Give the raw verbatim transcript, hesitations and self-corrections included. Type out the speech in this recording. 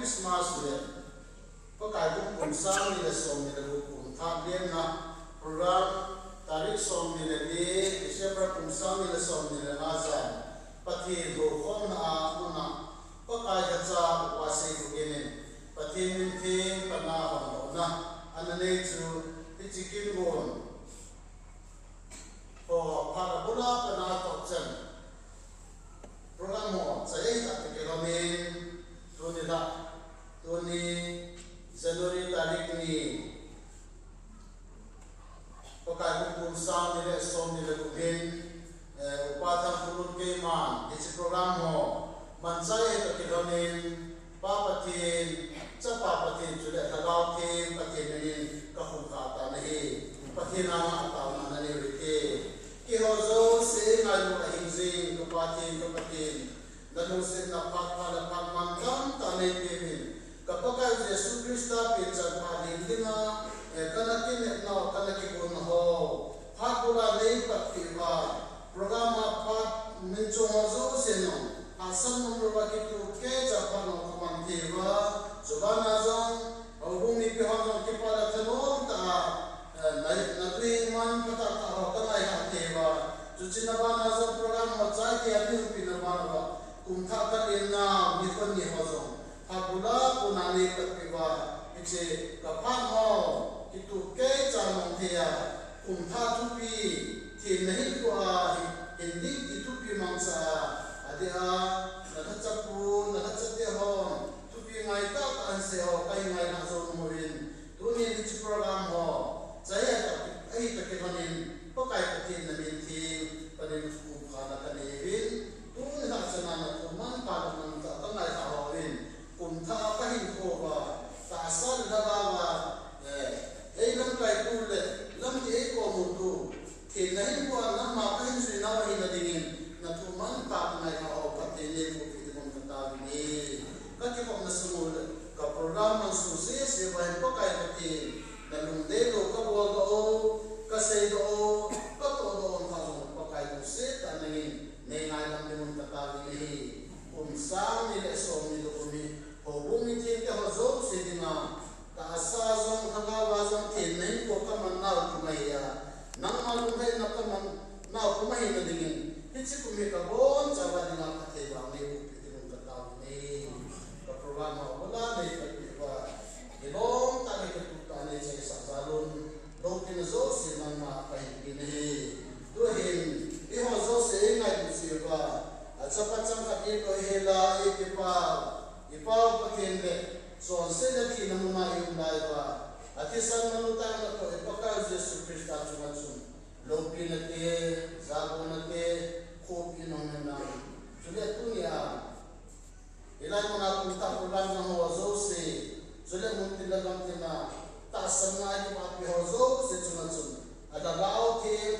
Christmas le Pakai kum kum sang ni le som ni le gup kum thah lenna program tarik som ni le li December kum sang ni le som ni le nga jan Pathen houkhomna a muna Pakai lhacha upa Seibugen in Pathen min theng pana hondohna ana nei chu hiche kin gon ho phat abula pana toh chan program ho chai tah tah kilhonin tuni la tuni January tarik ni Pakai kum kum sang ni le som ni le gup hin, eh, Upa Thangkholut keiman hiche program ho manchah tah kilhonin Pa Pathen, Chapa Pathen chule Lhagao Theng Pathen minin kakhum kha tan ahi. Pathen a taona nanei uvin te. Keiho jouse ngailu ahing jing ka Pathen, ka Pathen. Nalungsetna phat pha le phat mantam tah neipeuvin. Ka Pakai Jesu Christa pen chan pha ding dinga, eh, kana kinepna, kana kigonna ho phat bula neipat peh uva, program a phat min chom ho jouse nung hahsat nom louva kitup keicha phat nung kaman thei uva, chubana jong houbung mipi hon jong kipa le thanom tah a, eh, na, na tuiman phatah tah ho kangaisah thei uva, chuche na bana jong program ho chai thei a neiumpi na bana uva, kum thah kalenna nikho ni ho jong phat bula kona neipat peh uva, hiche ka phat ho kitup keicha nung thei a, kum thah thupi, thenna hinkhoa hin ding ti thupi mangcha a, adeh a, na lhachapu, na lhachate hon thupi ngai tah tah ahin sei ho kahin ngailha jou nom uvin, tunin hiche program ho chai tah tah kilhonin Pakai Pathen na min theng panin kum kha na kanei uvin, tuni lhah chan a na thuman pha na mangcha kangailha ho uvin, kum thah a kahinkho uva, tahsa le lhagao a, eh, eilamkai tu le lampi eikom u tu, thenna hinkhoa nangma kahin jui nau ahina dingin, na thuman pha kangailha ho Pathen in eiboh peh diuvin kataovin ahi. Kakikhopna sung u le ka program mang sung jouse uva hin Pakai Pathen, na lungdei lou kabol doh u, kasei doh u, katoh doh u, umkha jong Pakai lungset tah nangin neingaidam diuvin kataovin ahi. Kum sang ni le som ni le gup hi houbung mithengte ho jouse dinga, tahsa jong lhagao a jong thenna hinkho kaman nau kum ahi a, nangma lunglhaina kaman nau kum ahina dingin, hiche kum hi kabonchauva dinga phatthei vang neiboh peh diuvin kataovin ahi. Ka program ho abula neipat peh uva, kilom tah le kitup tah a neichaisah jal un, loupina jouse nangma kahin pe ahi. Tuhin eiho jouse eingailut jeh uva, achapa changkhat eiloi hel a, eipipau, ipau Pathen le chonset le thina muna ium lai uva, athisan manu tah a natoh i Pakai Jesu Christa chunga chun loupina te, jabona te, khopi in hung hen lang. Chule tunia hilai muna kum thah program nang ho jouse, chule muntin le gamtin a tahsan a kipahpi ho jouse chunga chun, a Lhagao Theng